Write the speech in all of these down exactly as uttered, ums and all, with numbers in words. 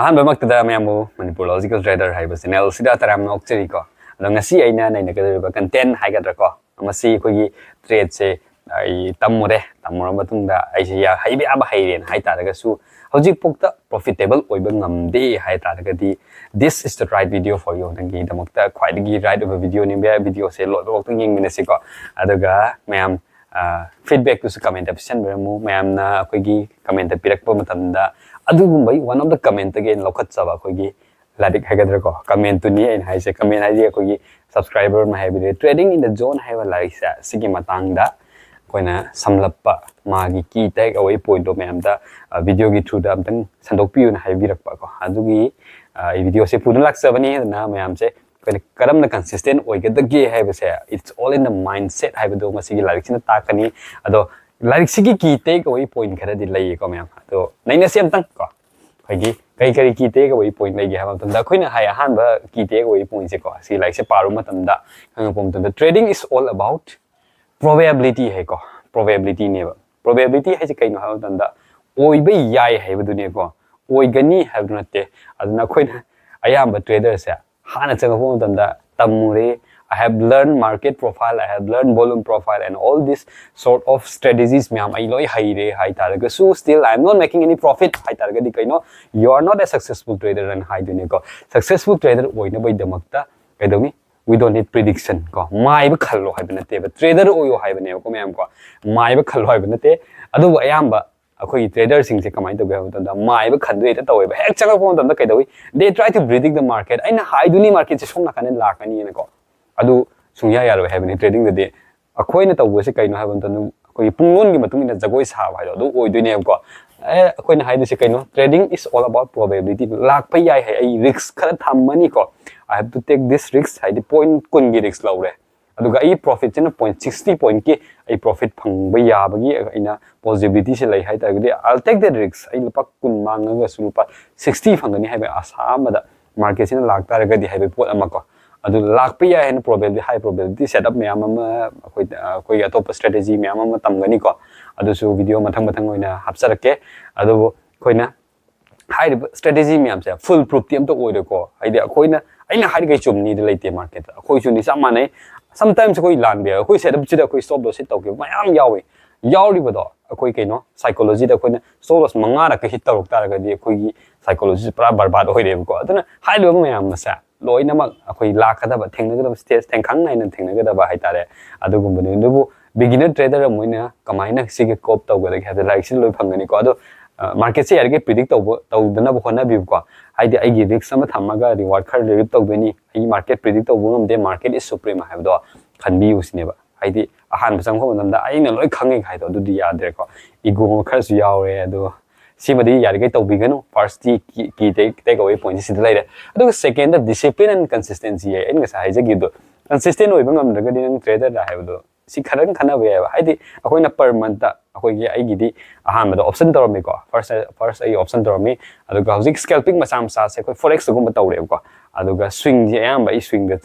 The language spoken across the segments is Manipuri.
ꯑꯍꯥꯟꯕꯃꯛꯇꯗ ꯃꯌꯥꯝꯕꯨ ꯃꯅꯤꯄꯨꯔ ꯂꯣꯖꯤꯀꯦꯜ ꯇ꯭ꯔꯦꯗꯔ ꯍꯥꯏꯕ ꯆꯦꯅꯦꯜꯁꯤꯗ ꯇꯔꯥꯝꯅ ꯑꯣꯛꯆꯔꯤꯀꯣ꯫ ꯑꯗꯣ ꯉꯁꯤ ꯑꯩꯅ ꯅꯩꯅꯒꯗꯧꯔꯤꯕ ꯀꯟꯇꯦꯟ ꯍꯥꯏꯒꯗ꯭ꯔꯥꯀꯣ, ꯃꯁꯤ ꯑꯩꯈꯣꯏꯒꯤ ꯇ꯭ꯔꯦꯗꯁꯦ ꯑꯩ ꯇꯝꯃꯨꯔꯦ꯫ ꯇꯝꯃꯨꯔ ꯃꯇꯨꯡꯗ ꯑꯩꯁꯦ ꯌꯥ-, ꯍꯩꯕ ꯌꯥꯕ ꯍꯩꯔꯦꯅ ꯍꯥꯏ ꯇꯥꯔꯒꯁꯨ, ꯍꯧꯖꯤꯛꯐꯥꯎꯗ ꯄ꯭ꯔꯣꯐꯤꯇꯦꯕꯜ ꯑꯣꯏꯕ ꯉꯝꯗꯦ ꯍꯥꯏ ꯇꯥꯔꯒꯗꯤ, this is the right video for you, ꯅꯪꯒꯤꯗꯃꯛꯇ ꯈ꯭ꯋꯥꯏꯗꯒꯤ ꯔꯥꯏꯠ ꯑꯣꯏꯕ ꯚꯤꯗꯤꯑꯣꯅꯤ꯫ ꯚꯤꯗꯤꯑꯣꯁꯦ ꯂꯣꯏꯕꯐꯥꯎꯇꯪ ꯌꯦꯡꯃꯤꯟꯅꯁꯤꯀꯣ꯫ ꯑꯗꯨꯒ ꯃꯌꯥꯝ ꯐꯤꯗꯕꯦꯛꯇꯨꯁꯨ ꯀꯃꯦꯟꯇ ꯄꯤꯁꯟꯕꯤꯔꯝꯃꯨ꯫ ꯃꯌꯥꯝꯅ ꯑꯩꯈꯣꯏꯒꯤ ꯀꯃꯦꯟꯇ ꯄꯤꯔꯛꯄ ꯃꯇꯝꯗ, ꯑꯗꯨꯒꯨꯝꯕꯒꯤ ꯋꯥꯟ ꯑꯣꯐ ꯗ ꯀꯃꯦꯟꯇꯒꯤ ꯑꯩꯅ ꯂꯧꯈꯠꯆꯕ ꯑꯩꯈꯣꯏꯒꯤ ꯂꯥꯏꯔꯤꯛ ꯍꯥꯏꯒꯗ꯭ꯔꯥꯀꯣ, ꯀꯃꯦꯟꯇꯨꯅꯤ ꯑꯩꯅ ꯍꯥꯏꯁꯦ꯫ ꯀꯃꯦꯟ ꯍꯥꯏꯗꯤ ꯑꯩꯈꯣꯏꯒꯤ ꯁꯕꯁꯀ꯭ꯔꯥꯏꯕꯔ ꯑꯃ ꯍꯥꯏꯕꯗꯤ Trading in the Zone ꯍꯥꯏꯕ ꯂꯥꯏꯔꯤꯛꯁꯦ, ꯁꯤꯒꯤ ꯃꯇꯥꯡꯗ ꯑꯩꯈꯣꯏꯅ ꯁꯝꯂꯞꯄ ꯃꯥꯒꯤ ꯀꯤ ꯇꯦꯛ ꯑꯋꯦ ꯄꯣꯏꯟꯠꯇꯣ ꯃꯌꯥꯝꯗ ꯚꯤꯗꯤꯑꯣꯒꯤ ꯊ꯭ꯔꯨꯗ ꯑꯝꯇꯪ ꯁꯟꯗꯣꯛꯄꯤꯌꯨꯅ ꯍꯥꯏꯕꯤꯔꯛꯄꯀꯣ꯫ ꯑꯗꯨꯒꯤ ꯑꯩ ꯚꯤꯗꯤꯑꯣꯁꯦ ꯄꯨꯗꯨꯅ ꯂꯥꯛꯆꯕꯅꯤ꯫ ꯑꯗꯨꯅ ꯃꯌꯥꯝꯁꯦ ꯑꯩꯈꯣꯏꯅ ꯀꯔꯝꯅ ꯀꯟꯁꯤꯁꯇꯦꯟ ꯑꯣꯏꯒꯗꯒꯦ ꯍꯥꯏꯕꯁꯦ, it's all in the mindset ꯍꯥꯏꯕꯗꯣ ꯃꯁꯤꯒꯤ ꯂꯥꯏꯔꯤꯛꯁꯤꯅ ꯇꯥꯛꯀꯅꯤ꯫ ꯑꯗꯣ ꯂꯥꯏꯔꯤꯛꯁꯤꯒꯤ ꯀꯤ ꯇꯦꯛ ꯑꯋꯦ ꯄꯣꯏꯟꯠ ꯈꯔꯗꯤ ꯂꯩꯌꯦꯀꯣ ꯃꯌꯥꯝ, ꯑꯗꯣ ꯅꯩꯅꯁꯤ ꯑꯝꯇꯪ ꯀꯣ꯫ ꯑꯩꯈꯣꯏꯒꯤ ꯀꯔꯤ ꯀꯔꯤ ꯀꯤ ꯇꯦꯛ ꯑꯋꯦ ꯄꯣꯏꯟꯠ ꯂꯩꯒꯦ ꯍꯥꯏꯕ ꯃꯇꯝꯗ, ꯑꯩꯈꯣꯏꯅ ꯍꯥꯏ ꯑꯍꯥꯟꯕ ꯀꯤ ꯇꯦꯛ ꯑꯋꯦ ꯄꯣꯏꯟꯠꯁꯦꯀꯣ, ꯁꯤ ꯂꯥꯏꯔꯤꯛꯁꯦ ꯄꯥꯔꯨꯕ ꯃꯇꯝꯗ ꯈꯪꯉꯛꯄ ꯃꯇꯝꯗ, trading is all about probability ꯍꯥꯏꯀꯣ, ꯄ꯭ꯔꯣꯕꯦꯕꯤꯂꯤꯇꯤꯅꯦꯕ꯫ ꯄ꯭ꯔꯣꯕꯦꯕꯤꯂꯤꯇꯤ ꯍꯥꯏꯁꯦ ꯀꯩꯅꯣ ꯍꯥꯏꯕ ꯃꯇꯝꯗ, ꯑꯣꯏꯕ ꯌꯥꯏ ꯍꯥꯏꯕꯗꯨꯅꯦꯀꯣ, ꯑꯣꯏꯒꯅꯤ ꯍꯥꯏꯕꯗꯨ ꯅꯠꯇꯦ꯫ ꯑꯗꯨꯅ ꯑꯩꯈꯣꯏꯅ ꯑꯌꯥꯝꯕ ꯇ꯭ꯔꯦꯗꯔꯁꯦ ꯍꯥꯟꯅ ꯆꯪꯉꯛꯄ ꯃꯇꯝꯗ ꯇꯝꯃꯨꯔꯦ, I have learned market profile, I have learned volume profile and all this sort of strategies ꯃꯌꯥꯝ ꯑꯩ ꯂꯣꯏ ꯍꯩꯔꯦ ꯍꯥꯏ ꯇꯥꯔꯒꯁꯨ, still I am not making any profit ꯍꯥꯏ ꯇꯥꯔꯒꯗꯤ ꯀꯩꯅꯣ, you are not a successful trader ꯍꯥꯏꯅ ꯍꯥꯏꯗꯣꯏꯅꯦꯀꯣ꯫ ꯁꯛꯁꯦꯁꯐꯨꯜ ꯇ꯭ꯔꯦꯗꯔ ꯑꯣꯏꯅꯕꯒꯤꯗꯃꯛꯇ ꯀꯩꯗꯧꯅꯤ? We don't need prediction ꯀꯣ, ꯃꯥꯏꯕ ꯈꯜꯂꯣ ꯍꯥꯏꯕ ꯅꯠꯇꯦꯕ, ꯇ꯭ꯔꯦꯗꯔ ꯑꯣꯏꯌꯣ ꯍꯥꯏꯕꯅꯦꯕꯀꯣ ꯃꯌꯥꯝ ꯀꯣ, ꯃꯥꯏꯕ ꯈꯜꯂꯣ ꯍꯥꯏꯕ ꯅꯠꯇꯦ꯫ ꯑꯗꯨꯕꯨ ꯑꯌꯥꯝꯕ ꯑꯩꯈꯣꯏꯒꯤ ꯇ꯭ꯔꯦꯗꯔꯁꯤꯡꯁꯦ ꯀꯃꯥꯏꯅ ꯇꯧꯒꯦ ꯍꯥꯏꯕ ꯃꯇꯝꯗ, ꯃꯥꯏꯕ ꯈꯟꯗꯣ ꯍꯦꯛꯇ ꯇꯧꯋꯦꯕ꯫ ꯍꯦꯛ ꯆꯪꯉꯛꯄ ꯃꯇꯝꯗ ꯀꯩꯗꯧꯏ? They try to predict the market꯫ ꯑꯩꯅ ꯍꯥꯏꯗꯣꯏꯅꯤ ꯃꯥꯔꯀꯦꯠꯁꯦ ꯁꯣꯝ ꯅꯥꯀꯟꯗ ꯂꯥꯛꯀꯅꯤꯅꯀꯣ, ꯑꯗꯨ ꯁꯨꯡꯌꯥ ꯌꯥꯔꯣꯏ ꯍꯥꯏꯕꯅꯤ ꯇ꯭ꯔꯦꯗꯤꯡꯗꯗꯤ꯫ ꯑꯩꯈꯣꯏꯅ ꯇꯧꯕꯁꯦ ꯀꯩꯅꯣ ꯍꯥꯏꯕ ꯃꯇꯝꯗ, ꯑꯩꯈꯣꯏꯒꯤ ꯄꯨꯡꯂꯣꯟꯒꯤ ꯃꯇꯨꯡ ꯏꯟꯅ ꯖꯒꯣꯏ ꯁꯥꯕ ꯍꯥꯏꯗꯣ ꯑꯗꯨ ꯑꯣꯏꯗꯣꯏꯅꯦꯕꯀꯣ꯫ ꯑꯦ, ꯑꯩꯈꯣꯏꯅ ꯍꯥꯏꯗꯣꯏꯁꯦ ꯀꯩꯅꯣ? Trading is all about probability꯫ ꯂꯥꯛꯄ ꯌꯥꯏ ꯍꯥꯏ, ꯑꯩ ꯔꯤꯛꯁ ꯈꯔ ꯊꯝꯃꯅꯤꯀꯣ, I have to take this risk, ꯍꯥꯏꯗꯤ ꯄꯣꯏꯟꯠ ꯀꯨꯟꯒꯤ ꯔꯤꯛꯁ ꯂꯧꯔꯦ, ꯑꯗꯨꯒ ꯑꯩ ꯄ꯭ꯔꯣꯐꯤꯠꯁꯤꯅ ꯄꯣꯏꯟꯠ ꯁꯤꯛꯁꯇꯤ ꯄꯣꯏꯟꯠꯀꯤ ꯑꯩ ꯄ꯭ꯔꯣꯐꯤꯠ ꯐꯪꯕ ꯌꯥꯕꯒꯤ ꯑꯩꯅ ꯄꯣꯁꯤꯕꯤꯂꯤꯇꯤꯁꯦ ꯂꯩ ꯍꯥꯏ ꯇꯥꯔꯒꯗꯤ, I'll take that risk꯫ ꯑꯩ ꯂꯨꯄꯥ ꯀꯨꯟ ꯃꯥꯡꯉꯒꯁꯨ ꯂꯨꯄꯥ ꯁꯤꯛꯁꯇꯤ ꯐꯪꯒꯅꯤ ꯍꯥꯏꯕ ꯑꯁꯥ ꯑꯃꯗ ꯃꯥꯔꯀꯦꯠꯁꯤꯅ ꯂꯥꯛꯇꯥꯔꯒꯗꯤ ꯍꯥꯏꯕ ꯄꯣꯠ ꯑꯃꯀꯣ꯫ ꯑꯗꯨ ꯂꯥꯛꯄ ꯌꯥꯏ ꯍꯥꯏꯅ ꯄ꯭ꯔꯣꯕꯦꯕꯤꯂꯤꯇꯤ, ꯍꯥꯏ ꯄ꯭ꯔꯣꯕꯦꯕꯤꯂꯤꯇꯤ ꯁꯦꯠꯑꯞ ꯃꯌꯥꯝ ꯑꯃ ꯑꯩꯈꯣꯏ, ꯑꯩꯈꯣꯏꯒꯤ ꯑꯇꯣꯞꯄ ꯁ꯭ꯇ꯭ꯔꯦꯇꯦꯖꯤ ꯃꯌꯥꯝ ꯑꯃ ꯇꯝꯒꯅꯤꯀꯣ꯫ ꯑꯗꯨꯁꯨ ꯚꯤꯗꯤꯑꯣ ꯃꯊꯪ ꯃꯊꯪ ꯑꯣꯏꯅ ꯍꯥꯞꯆꯔꯛꯀꯦ꯫ ꯑꯗꯨꯕꯨ ꯑꯩꯈꯣꯏꯅ ꯍꯥꯏꯔꯤꯕ ꯁ꯭ꯇ꯭ꯔꯦꯇꯦꯖꯤ ꯃꯌꯥꯝꯁꯦ ꯐꯨꯜ ꯄ꯭ꯔꯨꯐꯇꯤ ꯑꯝꯇ ꯑꯣꯏꯔꯣꯏꯀꯣ꯫ ꯍꯥꯏꯗꯤ ꯑꯩꯈꯣꯏꯅ, ꯑꯩꯅ ꯍꯥꯏꯔꯤꯈꯩ ꯆꯨꯝꯅꯤꯗꯤ ꯂꯩꯇꯦ ꯃꯥꯔꯀꯦꯠꯇ, ꯑꯩꯈꯣꯏꯁꯨꯅꯤ ꯆꯞ ꯃꯥꯟꯅꯩ꯫ ꯁꯝꯇꯥꯏꯝꯁ ꯑꯩꯈꯣꯏ ꯂꯥꯟꯕ ꯌꯥꯎꯋꯦ, ꯑꯩꯈꯣꯏ ꯁꯦꯠꯑꯞꯁꯤꯗ ꯑꯩꯈꯣꯏ ꯁ꯭ꯇꯣꯞ ꯂꯣꯁ ꯍꯤꯠ ꯇꯧꯈꯤꯕ ꯃꯌꯥꯝ ꯌꯥꯎꯋꯤ꯫ ꯌꯥꯎꯔꯤꯕꯗꯣ ꯑꯩꯈꯣꯏ ꯀꯩꯅꯣ ꯁꯥꯏꯀꯣꯂꯣꯖꯤꯗ ꯑꯩꯈꯣꯏꯅ ꯁ꯭ꯇꯣꯞ ꯂꯣꯁ ꯃꯉꯥꯔꯛꯀ ꯍꯤꯠ ꯇꯧꯔꯛ ꯇꯥꯔꯒꯗꯤ ꯑꯩꯈꯣꯏꯒꯤ ꯁꯥꯏꯀꯣꯂꯣꯖꯤꯁꯦ ꯄꯨꯔꯥ ꯕꯔꯕꯥꯗ ꯑꯣꯏꯔꯦꯕꯀꯣ꯫ ꯑꯗꯨꯅ ꯍꯥꯏꯔꯤꯕ ꯃꯌꯥꯝ ꯑꯁꯦ ꯂꯣꯏꯅꯃꯛ ꯑꯩꯈꯣꯏ ꯂꯥꯛꯀꯗꯕ, ꯊꯦꯡꯅꯒꯗꯕ ꯁ꯭ꯇꯦꯖ ꯊꯦꯡꯈꯥꯡ ꯅꯥꯏꯅ ꯊꯦꯡꯅꯒꯗꯕ ꯍꯥꯏꯇꯥꯔꯦ, ꯑꯗꯨꯒꯨꯝꯕꯅꯤ꯫ ꯑꯗꯨꯕꯨ ꯕꯤꯒꯤꯅꯔ ꯇ꯭ꯔꯦꯗꯔ ꯑꯃ ꯑꯣꯏꯅ ꯀꯃꯥꯏꯅ ꯁꯤꯒꯤ ꯀꯣꯞ ꯇꯧꯒꯗꯒꯦ ꯍꯥꯏꯕꯗ ꯂꯥꯏꯔꯤꯛꯁꯤꯗ ꯂꯣꯏ ꯐꯪꯒꯅꯤꯀꯣ꯫ ꯑꯗꯣ ꯃꯥꯔꯀꯦꯠꯁꯦ ꯌꯥꯔꯤꯈꯩ ꯄ꯭ꯔꯤꯗꯤꯛ ꯇꯧꯕ, ꯇꯧꯗꯅꯕ ꯍꯣꯠꯅꯕꯤꯌꯨꯀꯣ꯫ ꯍꯥꯏꯗꯤ ꯑꯩꯒꯤ ꯔꯤꯛꯁ ꯑꯃ ꯊꯝꯃꯒ ꯔꯤꯋꯥꯔꯗ ꯈꯔ ꯔꯤꯞ ꯇꯧꯗꯣꯏꯅꯤ, ꯑꯩꯒꯤ ꯃꯥꯔꯀꯦꯠ ꯄ꯭ꯔꯤꯗꯤꯛ ꯇꯧꯕ ꯉꯝꯗꯦ, ꯃꯥꯔꯀꯦꯠ ꯏꯁ ꯁꯨꯄ꯭ꯔꯤꯝ ꯍꯥꯏꯕꯗꯣ ꯈꯟꯕꯤꯌꯨ ꯁꯤꯅꯦꯕ꯫ ꯍꯥꯏꯗꯤ ꯑꯍꯥꯟꯕ ꯆꯪꯉꯛꯄ ꯃꯇꯝꯗ ꯑꯩꯅ ꯂꯣꯏ ꯈꯪꯉꯦ ꯍꯥꯏꯗꯣ ꯑꯗꯨꯗꯤ ꯌꯥꯗ꯭ꯔꯦꯀꯣ, ꯏꯒꯣ ꯈꯔꯁꯨ ꯌꯥꯎꯔꯦ꯫ ꯑꯗꯣ ꯁꯤꯃꯗꯤ ꯌꯥꯔꯤꯈꯩ ꯇꯧꯕꯤꯒꯅꯨ꯫ ꯐꯥꯔꯁꯇꯤ ꯀꯤ ꯇꯦꯛ ꯑꯦꯋꯦ ꯄꯣꯏꯟꯠꯁꯤ ꯁꯤꯗ ꯂꯩꯔꯦ꯫ ꯑꯗꯨꯒ ꯁꯦꯀꯦꯟꯗ ꯗꯤꯁꯤꯄ꯭ꯂꯤꯟ ꯑꯦꯟ ꯀꯟꯁꯤꯁꯇꯦꯟꯁꯤ ꯍꯥꯏ, ꯑꯩꯅ ꯉꯁꯥꯏ ꯍꯥꯏꯖꯈꯤꯕꯗꯣ, ꯀꯟꯁꯤꯁꯇꯦꯟ ꯑꯣꯏꯕ ꯉꯝꯗ꯭ꯔꯒꯗꯤ ꯅꯪ ꯇ꯭ꯔꯦꯗꯔꯗ ꯍꯥꯏꯕꯗꯣ ꯁꯤ ꯈꯔꯪ ꯈꯟꯅꯕ ꯌꯥꯏꯑꯕ꯫ ꯍꯥꯏꯗꯤ ꯑꯩꯈꯣꯏꯅ ꯄꯔ ꯃꯟꯠꯇ ꯑꯩꯈꯣꯏꯒꯤ, ꯑꯩꯒꯤꯗꯤ ꯑꯍꯥꯟꯕꯗ ꯑꯣꯞꯁꯟ ꯇꯧꯔꯝꯃꯤꯀꯣ, ꯐꯥꯔꯁ ꯐꯥꯔꯁ ꯑꯩ ꯑꯣꯞꯁꯟ ꯇꯧꯔꯝꯃꯤ꯫ ꯑꯗꯨꯒ ꯍꯧꯖꯤꯛ ꯁ꯭ꯀꯦꯜꯄꯤꯡ ꯃꯆꯥ ꯃꯆꯥꯁꯦ ꯑꯩꯈꯣꯏ ꯐꯣꯔꯦꯛꯁꯇꯒꯨꯝꯕ ꯇꯧꯔꯦꯕꯀꯣ꯫ ꯑꯗꯨꯒ ꯁ꯭ꯋꯤꯡꯁꯦ ꯑꯌꯥꯝꯕ ꯑꯩ ꯁ꯭ꯋꯤꯡꯗ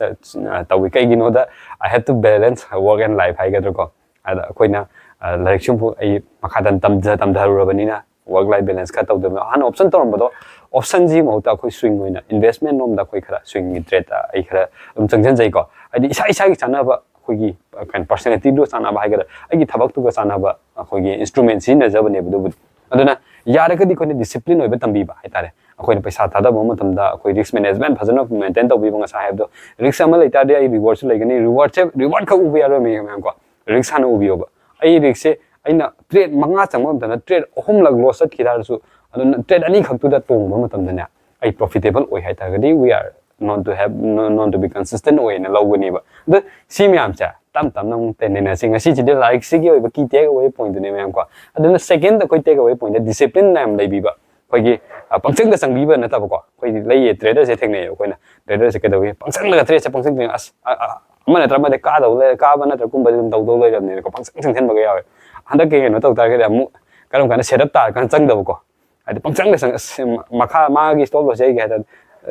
ꯇꯧꯏ꯫ ꯀꯩꯒꯤꯅꯣꯗ, I have to balance work and life ꯍꯥꯏꯒꯗ꯭ꯔꯥꯀꯣ꯫ ꯑꯗ ꯑꯩꯈꯣꯏꯅ, ꯑ, ꯂꯥꯏꯔꯤꯛꯁꯨ ꯑꯃꯨꯛ ꯑꯩ ꯃꯈꯥ ꯇꯝ-, ꯇꯝꯊ-, ꯇꯝꯊꯔꯨꯔꯕꯅꯤꯅ ꯋꯥꯔꯛ ꯂꯥꯏꯐ ꯕꯦꯂꯦꯟꯁ ꯈꯔ ꯇꯧꯗꯕ꯫ ꯍꯥꯟꯅ ꯑꯣꯞꯁꯟ ꯇꯧꯔꯝꯕꯗꯣ, ꯑꯣꯞꯁꯟꯁꯤ ꯃꯍꯨꯠꯇ ꯑꯩꯈꯣꯏ ꯁ꯭ꯋꯤꯡ ꯑꯣꯏꯅ ꯏꯟꯚꯦꯁꯃꯦꯟ ꯂꯣꯝꯗ ꯑꯩꯈꯣꯏ ꯈꯔ ꯁ꯭ꯋꯤꯡꯒꯤ ꯇ꯭ꯔꯦꯠꯇ ꯑꯩ ꯈꯔ ꯑꯗꯨꯝ ꯆꯪꯁꯤꯟꯖꯩꯀꯣ꯫ ꯍꯥꯏꯗꯤ ꯏꯁꯥ ꯏꯁꯥꯒꯤ ꯆꯥꯅꯕ, ꯑꯩꯈꯣꯏꯒꯤ, ꯑ, ꯀꯩꯅꯣ, ꯄꯔꯁꯅꯦꯂꯤꯇꯤꯗꯨ ꯆꯥꯅꯕ ꯍꯥꯏꯒꯗ꯭ꯔꯥ, ꯑꯩꯒꯤ ꯊꯕꯛꯇꯨꯒ ꯆꯥꯅꯕ ꯑꯩꯈꯣꯏꯒꯤ ꯏꯟꯁꯇ꯭ꯔꯨꯃꯦꯟ ꯁꯤꯖꯤꯟꯅꯖꯕꯅꯦꯕ꯫ ꯑꯗꯨꯕꯨꯗꯤ ꯑꯗꯨꯅ ꯌꯥꯔꯒꯗꯤ ꯑꯩꯈꯣꯏꯅ ꯗꯤꯁꯤꯄ꯭ꯂꯤꯟ ꯑꯣꯏꯕ ꯇꯝꯕꯤꯕ ꯍꯥꯏꯇꯥꯔꯦ꯫ ꯑꯩꯈꯣꯏꯅ ꯄꯩꯁꯥ ꯊꯥꯗꯕ ꯃꯇꯝꯗ ꯑꯩꯈꯣꯏ ꯔꯤꯛꯁ ꯃꯦꯅꯦꯖꯃꯦꯟ ꯐꯖꯅ ꯃꯦꯟꯇꯦꯟ ꯇꯧꯕꯤꯕ, ꯉꯁꯥꯏ ꯍꯥꯏꯕꯗꯣ, ꯔꯤꯛꯁ ꯑꯃ ꯂꯩꯇꯥꯔꯗꯤ ꯑꯩ ꯔꯤꯋꯥꯔꯗꯁꯨ ꯂꯩꯒꯅꯤ꯫ ꯔꯤꯋꯥꯔꯗꯁꯦ, ꯔꯤꯋꯥꯔꯗ ꯈꯛ ꯎꯕ ꯌꯥꯔꯣꯏ ꯃꯌꯥꯝ ꯀꯣ, ꯔꯤꯛꯁ ꯍꯥꯟꯅ ꯎꯕꯤꯌꯣꯕ꯫ ꯑꯩ ꯔꯤꯛꯁꯁꯦ ꯑꯩꯅ ꯇ꯭ꯔꯦꯠ ꯃꯉꯥ ꯆꯪꯕ ꯃꯇꯝꯗ ꯇ꯭ꯔꯦꯠ ꯑꯍꯨꯝꯂꯛ ꯂꯣꯁ ꯆꯠꯈꯤ ꯇꯥꯔꯁꯨ, ꯑꯗꯨꯅ ꯇ꯭ꯔꯦꯠ ꯑꯅꯤꯈꯛꯇꯨꯗ ꯇꯣꯡꯕ ꯃꯇꯝꯗꯅꯦ, ꯑꯩ ꯄ꯭ꯔꯣꯐꯤꯇꯦꯕꯜ ꯑꯣꯏ ꯍꯥꯏꯇꯥꯔꯒꯗꯤ, we are known to have, known to be consistent ꯑꯣꯏꯅ ꯂꯧꯒꯅꯦꯕ꯫ ꯑꯗꯣ ꯁꯤ ꯃꯌꯥꯝꯁꯦ ꯇꯞ ꯇꯞꯅ ꯑꯃꯨꯛ ꯇꯦꯟꯅꯦꯅꯁꯤ꯫ ꯉꯁꯤꯁꯤꯗꯤ ꯂꯥꯏꯔꯤꯛꯁꯤꯒꯤ ꯑꯣꯏꯕ ꯀꯤ ꯇꯦꯛ ꯑꯋꯦ ꯄꯣꯏꯟꯠꯇꯨꯅꯦ ꯃꯌꯥꯝ ꯀꯣ꯫ ꯑꯗꯨꯅ ꯁꯦꯀꯦꯟꯗ ꯑꯩꯈꯣꯏ ꯇꯦꯛ ꯑꯋꯦ ꯄꯣꯏꯟꯠꯇ ꯗꯤꯁꯤꯄ꯭ꯂꯤꯟ ꯃꯌꯥꯝ ꯂꯩꯕꯤꯕ꯫ ꯑꯩꯈꯣꯏꯒꯤ, ꯑ, ꯄꯪꯆꯪꯗ ꯆꯪꯕꯤꯕ ꯅꯠꯇꯕꯀꯣ꯫ ꯑꯩꯈꯣꯏꯗꯤ ꯂꯩꯌꯦ, ꯇ꯭ꯔꯦꯗꯔꯁꯦ ꯊꯦꯡꯅꯩꯌꯦ ꯑꯩꯈꯣꯏꯅ꯫ ꯇ꯭ꯔꯦꯗꯔꯁꯦ ꯀꯩꯗꯧꯏ? ꯄꯪꯆꯪꯗꯒ ꯇ꯭ꯔꯦꯗꯁꯦ ꯄꯪꯆꯪ ꯆꯪ-, ꯑꯁ, ꯑ, ꯑ, ꯑꯃ ꯅꯠꯇ꯭ꯔ ꯑꯃꯗꯤ ꯀꯥꯗꯧ ꯂꯩꯔꯦ, ꯀꯥꯕ ꯅꯠꯇ꯭ꯔ ꯀꯨꯝꯕꯗꯤ ꯑꯗꯨꯝ ꯇꯧꯗꯧ ꯂꯩꯔꯕꯅꯦꯅꯀꯣ, ꯄꯪꯆꯪ ꯆꯪꯁꯤꯟꯕꯒ ꯌꯥꯎꯋꯦ꯫ ꯍꯟꯗꯛꯀꯤ ꯀꯩꯅꯣ ꯇꯧ ꯇꯥꯔꯒꯗꯤ ꯑꯃꯨꯛ ꯀꯔꯝ ꯀꯥꯟꯗ ꯁꯦꯠ ꯑꯞ ꯇꯥꯔꯀꯥꯟꯗ ꯆꯪꯗꯕꯀꯣ꯫ ꯍꯥꯏꯗꯤ ꯄꯪꯆꯪꯗ ꯆꯪ-, ꯑꯁ, ꯃꯈꯥ ꯃꯥꯒꯤ ꯁ꯭ꯇꯣꯞ ꯂꯣꯁ ꯌꯩꯒꯦ ꯍꯥꯏ ꯇꯥꯔꯗꯤ,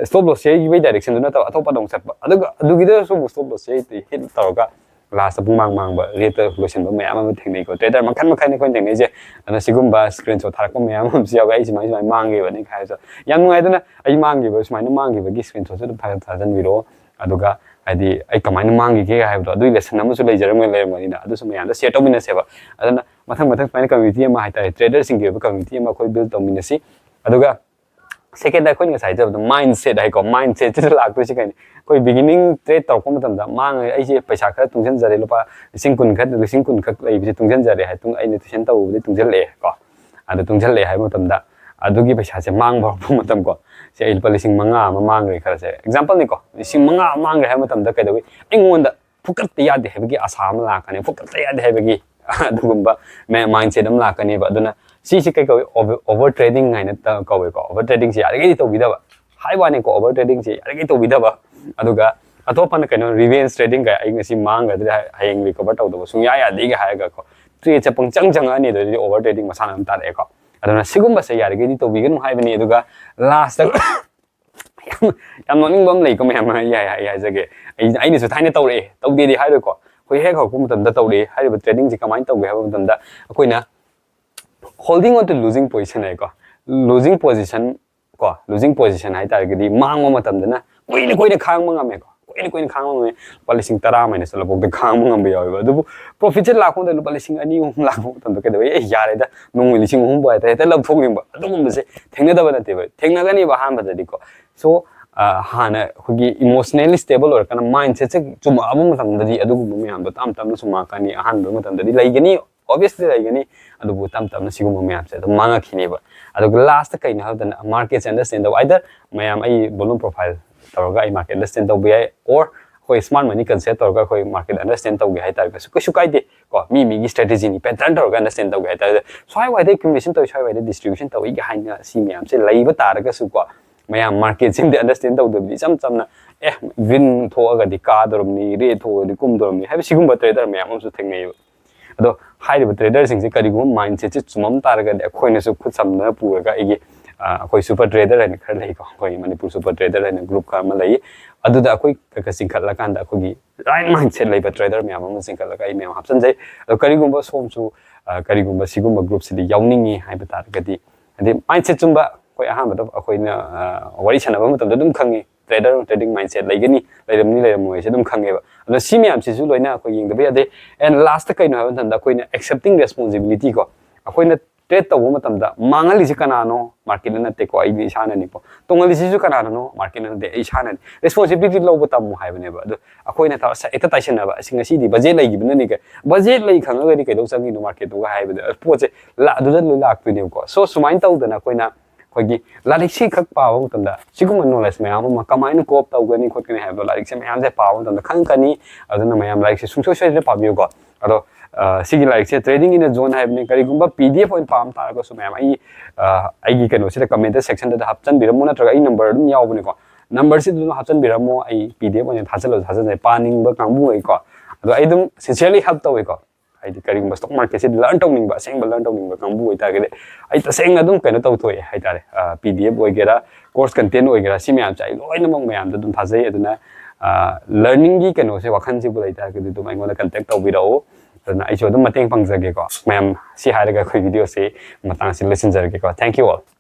ꯁ꯭ꯇꯣꯞ ꯂꯣꯁ ꯌꯩꯈꯤꯕꯒꯤ ꯗꯥꯏꯔꯦꯛꯁꯟꯗꯨ ꯅꯠꯇꯕ ꯑꯇꯣꯞꯄꯗ ꯑꯃꯨꯛ ꯆꯠꯄ꯫ ꯑꯗꯨꯒ ꯑꯗꯨꯒꯤꯗꯁꯨ ꯑꯃꯨꯛ ꯁ꯭ꯇꯣꯞ ꯂꯣꯁ ꯌꯩ ꯍꯤꯠ ꯇꯧꯔꯒ ꯂꯥꯁꯇ ꯄꯨꯡꯃꯥꯡ ꯃꯥꯡꯕ, ꯔꯦꯠꯇ ꯂꯣꯏꯁꯤꯟꯕ ꯃꯌꯥꯝ ꯑꯃ ꯊꯦꯡꯅꯩꯀꯣ꯫ ꯇ꯭ꯔꯦꯗꯔ ꯃꯈꯜ ꯃꯈꯜꯅꯤ ꯑꯩꯈꯣꯏꯅ ꯊꯦꯡꯅꯩꯁꯦ꯫ ꯑꯗꯨꯅ ꯁꯤꯒꯨꯝꯕ ꯁ꯭ꯀ꯭ꯔꯤꯟ ꯁꯣꯠ ꯊꯥꯔꯛꯄ ꯃꯌꯥꯝ ꯑꯃꯁꯨ ꯌꯥꯎꯋꯦ, "ꯑꯩ ꯁꯨꯃꯥꯏ ꯁꯨꯃꯥꯏꯅ ꯃꯥꯡꯈꯤꯕꯅꯤ" ꯍꯥꯏꯔꯁꯨ꯫ ꯌꯥꯝ ꯅꯨꯡꯉꯥꯏꯗꯅ, "ꯑꯩ ꯃꯥꯡꯈꯤꯕ, ꯁꯨꯃꯥꯏꯅ ꯃꯥꯡꯈꯤꯕꯒꯤ ꯁ꯭ꯀ꯭ꯔꯤꯟ ꯁꯣꯠꯁꯨ ꯑꯗꯨꯝ ꯊꯥꯖꯟꯕꯤꯔꯛꯑꯣ, ꯑꯗꯨꯒ ꯍꯥꯏꯗꯤ ꯑꯩ ꯀꯃꯥꯏꯅ ꯃꯥꯡꯈꯤꯒꯦ ꯍꯥꯏꯕꯗꯣ, ꯑꯗꯨꯒꯤ ꯂꯦꯁꯟ ꯑꯃꯁꯨ ꯂꯩꯖꯔꯝꯒꯅꯤ, ꯂꯩꯔꯝꯒꯅꯤꯅ, ꯑꯗꯨꯁꯨ ꯃꯌꯥꯝꯗ ꯁꯤꯌꯔ ꯇꯧꯃꯤꯟꯅꯁꯦꯕ"꯫ ꯑꯗꯨꯅ ꯃꯊꯪ ꯃꯊꯪ ꯁꯨꯃꯥꯏꯅ ꯀꯝꯃ꯭ꯌꯨꯅꯤꯇꯤ ꯑꯃ ꯍꯥꯏꯇꯥꯔꯦ, ꯇ꯭ꯔꯦꯗꯔꯁꯤꯡꯒꯤ ꯑꯣꯏꯕ ꯀꯝꯃ꯭ꯌꯨꯅꯤꯇꯤ ꯑꯃ ꯑꯩꯈꯣꯏ ꯕꯤꯜ ꯇꯧꯃꯤꯟꯅꯁꯤ꯫ ꯑꯗꯨꯒ ꯁꯦꯀꯦꯟꯗ, ꯑꯩꯈꯣꯏꯅ ꯉꯁꯥꯏ ꯍꯥꯏꯖꯕꯗꯣ, ꯃꯥꯏꯟ ꯁꯦꯠ ꯍꯥꯏꯀꯣ꯫ ꯃꯥꯏꯟ ꯁꯦꯠꯁꯤꯗ ꯂꯥꯛꯇꯣꯏꯁꯤ ꯀꯩꯅꯣ? ꯑꯩꯈꯣꯏ ꯕꯤꯒꯤꯅꯤꯡ ꯇ꯭ꯔꯦꯗ ꯇꯧꯔꯛꯄ ꯃꯇꯝꯗ, ꯃꯥꯡꯉꯦ, ꯑꯩꯁꯦ ꯄꯩꯁꯥ ꯈꯔ ꯇꯨꯡꯁꯤꯟꯖꯔꯦ, ꯂꯨꯄꯥ ꯂꯤꯁꯤꯡ ꯀꯨꯟ ꯈꯛ, ꯂꯤꯁꯤꯡ ꯀꯨꯟ ꯈꯛ ꯂꯩꯕꯁꯦ ꯇꯨꯡꯁꯤꯟꯖꯔꯦ ꯍꯥꯏ, ꯇꯨꯡ-, ꯑꯩꯅ ꯇꯨꯏꯁꯟ ꯇꯧꯕꯗꯤ ꯇꯨꯡꯁꯤꯜꯂꯛꯑꯦ ꯀꯣ꯫ ꯑꯗꯣ ꯇꯨꯡꯁꯤꯜꯂꯛꯑꯦ ꯍꯥꯏꯕ ꯃꯇꯝꯗ, ꯑꯗꯨꯒꯤ ꯄꯩꯁꯥꯁꯦ ꯃꯥꯡꯕ ꯍꯧꯔꯛꯄ ꯃꯇꯝ ꯀꯣ, ꯁꯤ ꯑꯩ ꯂꯨꯄꯥ ꯂꯤꯁꯤꯡ ꯃꯉꯥ ꯑꯃ ꯃꯥꯡꯈ꯭ꯔꯦ ꯈꯜꯂꯁꯦ, ꯑꯦꯛꯖꯥꯝꯄꯜꯅꯤꯀꯣ, ꯂꯤꯁꯤꯡ ꯃꯉꯥ ꯑꯃ ꯃꯥꯡꯈ꯭ꯔꯦ ꯍꯥꯏꯕ ꯃꯇꯝꯗ ꯀꯩꯗꯧꯏ? ꯑꯩꯉꯣꯟꯗ ꯐꯨꯀꯠꯇ ꯌꯥꯗꯦ ꯍꯥꯏꯕꯒꯤ ꯑꯁꯥ ꯑꯃ ꯂꯥꯛꯀꯅꯤ, ꯐꯨꯀꯠꯇ ꯌꯥꯗꯦ ꯍꯥꯏꯕꯒꯤ ꯑꯗꯨꯒꯨꯝꯕ ꯃꯥꯏꯟ ꯁꯦꯠ ꯑꯃ ꯂꯥꯛꯀꯅꯦꯕ꯫ ꯑꯗꯨꯅ ꯁꯤꯁꯦ ꯀꯩ ꯀꯧꯏ? ꯑꯣꯚꯔ ꯇ꯭ꯔꯦꯗꯤꯡ ꯍꯥꯏꯅ ꯇ-, ꯀꯧꯏꯀꯣ꯫ ꯑꯣꯚꯔ ꯇ꯭ꯔꯦꯗꯤꯡꯁꯦ ꯌꯥꯔꯤꯈꯩꯗꯤ ꯇꯧꯕꯤꯗꯕ, ꯍꯥꯏ ꯋꯥꯅꯤꯀꯣ, ꯑꯣꯚꯔ ꯇ꯭ꯔꯦꯗꯤꯡꯁꯦ ꯌꯥꯔꯤꯈꯩ ꯇꯧꯕꯤꯗꯕ꯫ ꯑꯗꯨꯒ ꯑꯇꯣꯞꯄꯅ ꯀꯩꯅꯣ, ꯔꯤꯚꯦꯟꯖ ꯇ꯭ꯔꯦꯗꯤꯡ ꯀꯥꯏ, "ꯑꯩ ꯉꯁꯤ ꯃꯥꯡꯈ꯭ꯔꯗꯤ ꯍꯌꯦꯡ ꯔꯤꯀꯣꯚꯔ ꯇꯧꯗꯕ ꯁꯨꯡꯌꯥ ꯌꯥꯗꯦꯒ" ꯍꯥꯏꯔꯒꯀꯣ, ꯇ꯭ꯔꯦꯗꯁꯦ ꯄꯪꯆꯪ ꯆꯪꯉꯛꯑꯅꯤ, ꯑꯗꯨꯗꯤ ꯑꯣꯚꯔ ꯇ꯭ꯔꯦꯗꯤꯡ ꯃꯁꯥꯅ ꯑꯗꯨꯝ ꯇꯥꯔꯛꯑꯦꯀꯣ꯫ ꯑꯗꯨꯅ ꯁꯤꯒꯨꯝꯕꯁꯦ ꯌꯥꯔꯤꯈꯩꯗꯤ ꯇꯧꯕꯤꯒꯅꯨ ꯍꯥꯏꯕꯅꯤ꯫ ꯑꯗꯨꯒ ꯂꯥꯁꯇ ꯌꯥꯝ, ꯌꯥꯝ ꯅꯣꯛꯅꯤꯡꯕ ꯑꯃ ꯂꯩꯀꯣ ꯃꯌꯥꯝ, ꯑꯩ, ꯑꯩ, ꯑꯩ ꯍꯥꯏꯖꯒꯦ꯫ ꯑꯩ, ꯑꯩꯅꯁꯨ ꯊꯥꯏꯅ ꯇꯧꯔꯛꯑꯦ, ꯇꯧꯗꯦꯗꯤ ꯍꯥꯏꯔꯣꯏꯀꯣ꯫ ꯑꯩꯈꯣꯏ ꯍꯦꯛ ꯍꯧꯔꯛꯄ ꯃꯇꯝꯗ ꯇꯧꯔꯛꯑꯦ꯫ ꯍꯥꯏꯔꯤꯕ ꯇ꯭ꯔꯦꯗꯤꯡꯁꯦ ꯀꯃꯥꯏꯅ ꯇꯧꯒꯦ ꯍꯥꯏꯕ ꯃꯇꯝꯗ, ꯑꯩꯈꯣꯏꯅ holding on to losing position ꯍꯥꯏꯀꯣ, ꯂꯨꯖꯤꯡ ꯄꯣꯖꯤꯁꯟ ꯀꯣ, ꯂꯨꯖꯤꯡ ꯄꯣꯖꯤꯁꯟ ꯍꯥꯏꯇꯥꯔꯒꯗꯤ ꯃꯥꯡꯕ ꯃꯇꯝꯗꯅ ꯀꯨꯏꯅ ꯀꯨꯏꯅ ꯈꯥꯡꯕ ꯉꯝꯃꯦꯀꯣ, ꯀꯨꯏꯅ ꯀꯨꯏꯅ ꯈꯥꯡꯕ ꯉꯝꯃꯦ꯫ ꯂꯨꯄꯥ ꯂꯤꯁꯤꯡ ꯇꯔꯥ ꯃꯥꯏꯅꯁ ꯆꯠꯂꯛꯄꯗ ꯈꯥꯡꯕ ꯉꯝꯕ ꯌꯥꯎꯋꯦꯕ꯫ ꯑꯗꯨꯕꯨ ꯄ꯭ꯔꯣꯐꯤꯠꯁꯦ ꯂꯥꯛꯄ ꯃꯇꯝꯗ, ꯂꯨꯄꯥ ꯂꯤꯁꯤꯡ ꯑꯅꯤ ꯑꯍꯨꯝ ꯂꯥꯛꯄ ꯃꯇꯝꯗ ꯀꯩꯗꯧꯋꯦ? "ꯑꯦ, ꯌꯥꯔꯦꯗ, ꯅꯣꯡꯃꯩ ꯂꯤꯁꯤꯡ ꯑꯍꯨꯝ ꯕꯨ ꯍꯦꯛꯇ, ꯍꯦꯛꯇ ꯂꯧꯊꯣꯛꯅꯤꯡꯕ", ꯑꯗꯨꯒꯨꯝꯕꯁꯦ ꯊꯦꯡꯅꯗꯕ ꯅꯠꯇꯦꯕ, ꯊꯦꯡꯅꯒꯅꯦꯕ ꯑꯍꯥꯟꯕꯗꯗꯤꯀꯣ꯫ So, ꯑ, ꯍꯥꯟꯅ ꯑꯩꯈꯣꯏꯒꯤ ꯏꯃꯣꯁꯅꯦꯜꯂꯤ ꯁ꯭ꯇꯦꯕꯜ ꯑꯣꯏꯔꯀꯥꯟꯗ, ꯃꯥꯏꯟ ꯁꯦꯠꯁꯦ ꯆꯨꯝꯃꯛꯑꯕ ꯃꯇꯝꯗꯗꯤ ꯑꯗꯨꯒꯨꯝꯕ ꯃꯌꯥꯝꯗꯣ ꯇꯞ ꯇꯞꯅ ꯆꯨꯝꯃꯛꯀꯅꯤ꯫ ꯑꯍꯥꯟꯕ ꯃꯇꯝꯗꯗꯤ ꯂꯩꯒꯅꯤ, ꯑꯣꯕꯤꯌꯁꯂꯤ ꯂꯩꯒꯅꯤ, ꯑꯗꯨꯕꯨ ꯇꯞ ꯇꯞꯅ ꯁꯤꯒꯨꯝꯕ ꯃꯌꯥꯝꯁꯦ ꯑꯗꯨꯝ ꯃꯥꯡꯉꯛꯈꯤꯅꯦꯕ꯫ ꯑꯗꯨꯒ ꯂꯥꯁꯇ ꯀꯩꯅꯣ ꯍꯥꯏꯕꯗꯅ, ꯃꯥꯔꯀꯦꯠꯁꯦ ꯑꯟꯗꯔꯁ꯭ꯇꯦꯟ ꯇꯧꯕ, ꯑꯥꯏꯗꯔ ꯃꯌꯥꯝ ꯑꯩ ꯚꯣꯂꯨꯝ ꯄ꯭ꯔꯣꯐꯥꯏꯜ ꯇꯧꯔꯒ ꯑꯩ ꯃꯥꯔꯀꯦꯠ ꯑꯟꯗꯔꯁ꯭ꯇꯦꯟ ꯇꯧꯕ ꯌꯥꯏ, ꯑꯣꯔ ꯑꯩꯈꯣꯏ ꯁ꯭ꯃꯥꯔꯠ ꯃꯅꯤ ꯀꯟꯁꯦꯞ ꯇꯧꯔꯒ ꯑꯩꯈꯣꯏ ꯃꯥꯔꯀꯦꯠ ꯑꯟꯗꯔꯁ꯭ꯇꯦꯟ ꯇꯧꯒꯦ ꯍꯥꯏꯇꯥꯔꯒꯁꯨ ꯀꯩꯁꯨ ꯀꯥꯏꯗꯦ ꯀꯣ꯫ ꯃꯤ ꯃꯤꯒꯤ ꯁ꯭ꯇ꯭ꯔꯦꯇꯦꯖꯤꯅꯤ, ꯄꯦꯇꯔꯟ ꯇꯧꯔꯒ ꯑꯟꯗꯔꯁ꯭ꯇꯦꯟ ꯇꯧꯒꯦ ꯍꯥꯏꯇꯥꯔꯒꯗꯤ, ꯁ꯭ꯋꯥꯏ ꯋꯥꯏꯗ ꯑꯦꯀ꯭ꯌꯨꯃꯨꯂꯦꯁꯟ ꯇꯧꯏ, ꯁ꯭ꯋꯥꯏ ꯋꯥꯏꯗ ꯗꯤꯁꯇ꯭ꯔꯤꯕ꯭ꯌꯨꯁꯟ ꯇꯧꯏꯒ ꯍꯥꯏꯅ ꯁꯤ ꯃꯌꯥꯝꯁꯦ ꯂꯩꯕ ꯇꯥꯔꯒꯁꯨ ꯀꯣ, ꯃꯌꯥꯝ ꯃꯥꯔꯀꯦꯠꯁꯤꯃꯗꯤ ꯑꯟꯗꯔꯁ꯭ꯇꯦꯟ ꯇꯧꯗꯕꯤꯗ ꯏꯆꯝ ꯆꯝꯅ, "ꯑꯦ, ꯒ꯭ꯔꯤꯟ ꯊꯣꯛꯑꯒꯗꯤ ꯀꯥꯗꯧꯔꯕꯅꯤ, ꯔꯦꯗ ꯊꯣꯛꯑꯒꯗꯤ ꯀꯨꯝꯗꯧꯔꯕꯅꯤ" ꯍꯥꯏꯕ ꯁꯤꯒꯨꯝꯕ ꯇ꯭ꯔꯦꯗꯔ ꯃꯌꯥꯝ ꯑꯃꯁꯨ ꯊꯦꯡꯅꯩꯌꯦꯕ꯫ ꯑꯗꯣ ꯍꯥꯏꯔꯤꯕ ꯇ꯭ꯔꯦꯗꯔꯁꯤꯡꯁꯦ ꯀꯔꯤꯒꯨꯝꯕ ꯃꯥꯏꯟ ꯁꯦꯠꯁꯦ ꯆꯨꯝꯃꯝ ꯇꯥꯔꯒꯗꯤ, ꯑꯩꯈꯣꯏꯅꯁꯨ ꯈꯨꯠ ꯁꯝꯅ ꯄꯨꯔꯒ ꯑꯩꯒꯤ ꯑꯩꯈꯣꯏ ꯁꯨꯄꯔ ꯇ꯭ꯔꯦꯗꯔ ꯍꯥꯏꯅ ꯈꯔ ꯂꯩꯀꯣ, ꯑꯩꯈꯣꯏ ꯃꯅꯤꯄꯨꯔ ꯁꯨꯄꯔ ꯇ꯭ꯔꯦꯗꯔ ꯍꯥꯏꯅ ꯒ꯭ꯔꯨꯞ ꯈꯔ ꯑꯃ ꯂꯩ꯫ ꯑꯗꯨꯗ ꯑꯩꯈꯣꯏ ꯈꯔ ꯈꯔ ꯆꯤꯡꯈꯠꯂꯀꯥꯟꯗ ꯑꯩꯈꯣꯏꯒꯤ ꯔꯥꯏꯠ ꯃꯥꯏꯟꯁꯦꯠ ꯂꯩꯕ ꯇ꯭ꯔꯦꯗꯔ ꯃꯌꯥꯝ ꯑꯃ ꯆꯤꯡꯈꯠꯂꯒ ꯑꯩ ꯃꯌꯥꯝ ꯍꯥꯞꯆꯤꯟꯖꯩ꯫ ꯑꯗꯣ ꯀꯔꯤꯒꯨꯝꯕ ꯁꯣꯝꯁꯨ ꯀꯔꯤꯒꯨꯝꯕ ꯁꯤꯒꯨꯝꯕ ꯒ꯭ꯔꯨꯞꯁꯤꯗ ꯌꯥꯎꯅꯤꯡꯉꯤ ꯍꯥꯏꯕ ꯇꯥꯔꯒꯗꯤ, ꯍꯥꯏꯗꯤ ꯃꯥꯏꯟꯁꯦꯠ ꯆꯨꯝꯕ ꯑꯩꯈꯣꯏ ꯑꯍꯥꯟꯕꯗ ꯑꯩꯈꯣꯏꯅ ꯋꯥꯔꯤ ꯁꯥꯟꯅꯕ ꯃꯇꯝꯗ ꯑꯗꯨꯝ ꯈꯪꯉꯤ, ꯇ꯭ꯔꯦꯗꯔ ꯇ꯭ꯔꯦꯗꯤꯡ ꯃꯥꯏꯟꯁꯦꯠ ꯂꯩꯒꯅꯤ, ꯂꯩꯔꯝꯅꯤ ꯂꯩꯔꯝꯃꯣꯏ ꯍꯥꯏꯁꯦ ꯑꯗꯨꯝ ꯈꯪꯉꯦꯕ꯫ ꯑꯗꯣ ꯁꯤ ꯃꯌꯥꯝꯁꯤꯁꯨ ꯂꯣꯏꯅ ꯑꯩꯈꯣꯏ ꯌꯦꯡꯗꯕ ꯌꯥꯗꯦ꯫ ꯑꯦꯟ ꯂꯥꯁꯇ ꯀꯩꯅꯣ ꯍꯥꯏꯕ ꯃꯇꯝꯗ ꯑꯩꯈꯣꯏꯅ ꯑꯦꯛꯁꯦꯞꯇꯤꯡ ꯔꯦꯁꯄꯣꯟꯁꯤꯕꯤꯂꯤꯇꯤ ꯀꯣ, ꯑꯩꯈꯣꯏꯅ ꯇ꯭ꯔꯦꯗ ꯇꯧꯕ ꯃꯇꯝꯗ ꯃꯥꯡꯍꯜꯂꯤꯁꯦ ꯀꯅꯥꯅꯣ? ꯃꯥꯔꯀꯦꯠꯅ ꯅꯠꯇꯦꯀꯣ, ꯑꯩꯗꯤ ꯏꯁꯥꯅꯅꯤꯀꯣ꯫ ꯇꯣꯡꯍꯜꯂꯤꯁꯤꯁꯨ ꯀꯅꯥꯅꯅꯣ? ꯃꯥꯔꯀꯦꯠꯅ ꯅꯠꯇꯦ, ꯑꯩ ꯏꯁꯥꯅꯅꯤ꯫ ꯔꯦꯁꯄꯣꯟꯁꯤꯕꯤꯂꯤꯇꯤ ꯂꯧꯕ ꯇꯝꯃꯨ ꯍꯥꯏꯕꯅꯦꯕ꯫ ꯑꯗꯣ ꯑꯩꯈꯣꯏꯅ ꯇꯧꯔ ꯁ-, ꯍꯦꯛꯇ ꯇꯥꯏꯁꯟꯅꯕ, ꯑꯁꯤ ꯉꯁꯤꯗꯤ ꯕꯖꯦꯠ ꯂꯩꯈꯤꯕꯅꯅꯤ ꯀꯥꯏ꯫ ꯕꯖꯦꯠ ꯂꯩ ꯈꯪꯉꯒꯗꯤ ꯀꯩꯗꯧ ꯆꯪꯉꯤꯅꯣ ꯃꯥꯔꯀꯦꯠꯇꯨꯒ ꯍꯥꯏꯕꯗ, ꯑ, ꯄꯣꯠꯁꯦ ꯂꯥ-, ꯑꯗꯨꯗ ꯂꯣꯏ ꯂꯥꯛꯇꯣꯏꯅꯦꯕꯀꯣ꯫ ꯁꯣ ꯁꯨꯃꯥꯏꯅ ꯇꯧꯗꯅ ꯑꯩꯈꯣꯏꯅ ꯑꯩꯈꯣꯏꯒꯤ ꯂꯥꯏꯔꯤꯛꯁꯤ ꯈꯛ ꯄꯥꯕ ꯃꯇꯝꯗ ꯁꯤꯒꯨꯝꯕ ꯅꯣꯂꯦꯖ ꯃꯌꯥꯝ ꯑꯃ ꯀꯃꯥꯏꯅ ꯀꯣꯞ ꯇꯧꯒꯅꯤ ꯈꯣꯠꯀꯅꯤ ꯍꯥꯏꯕꯗꯣ ꯂꯥꯏꯔꯤꯛꯁꯦ ꯃꯌꯥꯝꯁꯦ ꯄꯥꯕ ꯃꯇꯝꯗ ꯈꯪꯉꯛꯀꯅꯤ꯫ ꯑꯗꯨꯅ ꯃꯌꯥꯝ ꯂꯥꯏꯔꯤꯛꯁꯦ ꯁꯨꯡꯁꯣꯏ ꯁꯣꯏꯗꯅ ꯄꯥꯕꯤꯌꯨꯀꯣ꯫ ꯑꯗꯣ, ꯑ, ꯁꯤꯒꯤ ꯂꯥꯏꯔꯤꯛꯁꯦ Trading in a Zone ꯍꯥꯏꯕꯅꯤ꯫ ꯀꯔꯤꯒꯨꯝꯕ ꯄꯤ ꯗꯤ ꯑꯦꯐ ꯑꯣꯏꯅ ꯄꯥꯝ ꯇꯥꯔꯒꯁꯨ ꯃꯌꯥꯝ ꯑꯩ, ꯑ, ꯑꯩꯒꯤ ꯀꯩꯅꯣꯁꯤꯗ ꯀꯃꯦꯟꯇ ꯁꯦꯛꯁꯟꯗꯨꯗ ꯍꯥꯞꯆꯤꯟꯕꯤꯔꯝꯃꯣ, ꯅꯠꯇ꯭ꯔꯒ ꯑꯩ ꯅꯝꯕꯔ ꯑꯗꯨꯝ ꯌꯥꯎꯕꯅꯤꯀꯣ, ꯅꯝꯕꯔꯁꯤꯗ ꯑꯗꯨꯝ ꯍꯥꯞꯆꯤꯟꯕꯤꯔꯝꯃꯣ꯫ ꯑꯩ ꯄꯤ ꯗꯤ ꯑꯦꯐ ꯑꯣꯏꯅ ꯊꯥꯖꯤꯜꯂꯁꯨ ꯊꯥꯖꯤꯟꯖꯩ, ꯄꯥꯅꯤꯡꯕ ꯀꯥꯡꯕꯨ ꯑꯣꯏꯀꯣ꯫ ꯑꯗꯣ ꯑꯩ ꯑꯗꯨꯝ ꯁꯤꯟꯁꯤꯌꯔꯂꯤ ꯍꯦꯜꯞ ꯇꯧꯋꯤꯀꯣ꯫ ꯍꯥꯏꯗꯤ ꯀꯔꯤꯒꯨꯝꯕ ꯁ꯭ꯇꯣꯛ ꯃꯥꯔꯀꯦꯠꯁꯤ ꯂꯔꯟ ꯇꯧꯅꯤꯡꯕ, ꯑꯁꯦꯡꯕ ꯂꯔꯟ ꯇꯧꯅꯤꯡꯕ ꯀꯥꯡꯕꯨ ꯑꯣꯏꯇꯥꯔꯒꯗꯤ ꯑꯩ ꯇꯁꯦꯡꯅ ꯑꯗꯨꯝ ꯀꯩꯅꯣ ꯇꯧꯊꯣꯛꯑꯦ ꯍꯥꯏꯇꯥꯔꯦ꯫ ꯄꯤ ꯗꯤ ꯑꯦꯐ ꯑꯣꯏꯒꯦꯔꯥ, ꯀꯣꯔꯁ ꯀꯟꯇꯦꯟ ꯑꯣꯏꯒꯦꯔꯥ, ꯁꯤ ꯃꯌꯥꯝꯁꯦ ꯑꯩ ꯂꯣꯏꯅꯃꯛ ꯃꯌꯥꯝꯗ ꯑꯗꯨꯝ ꯊꯥꯖꯩ꯫ ꯑꯗꯨꯅ, ꯑ, ꯂꯔꯅꯤꯡꯒꯤ ꯀꯩꯅꯣꯁꯦ, ꯋꯥꯈꯜꯁꯤꯕꯨ ꯂꯩꯇꯥꯔꯒꯗꯤ ꯑꯗꯨꯝ ꯑꯩꯉꯣꯟꯗ ꯀꯟꯇꯦꯛ ꯇꯧꯕꯤꯔꯛꯎ꯫ ꯑꯗꯨꯅ ꯑꯩꯁꯨ ꯑꯗꯨꯝ ꯃꯇꯦꯡ ꯄꯥꯡꯖꯒꯦꯀꯣ꯫ ꯃꯌꯥꯝ, ꯁꯤ ꯍꯥꯏꯔꯒ ꯑꯩꯈꯣꯏ ꯚꯤꯗꯤꯑꯣꯁꯤ ꯃꯇꯥꯡꯁꯤ ꯂꯣꯏꯁꯤꯟꯖꯔꯒꯦꯀꯣ꯫ Thank you all.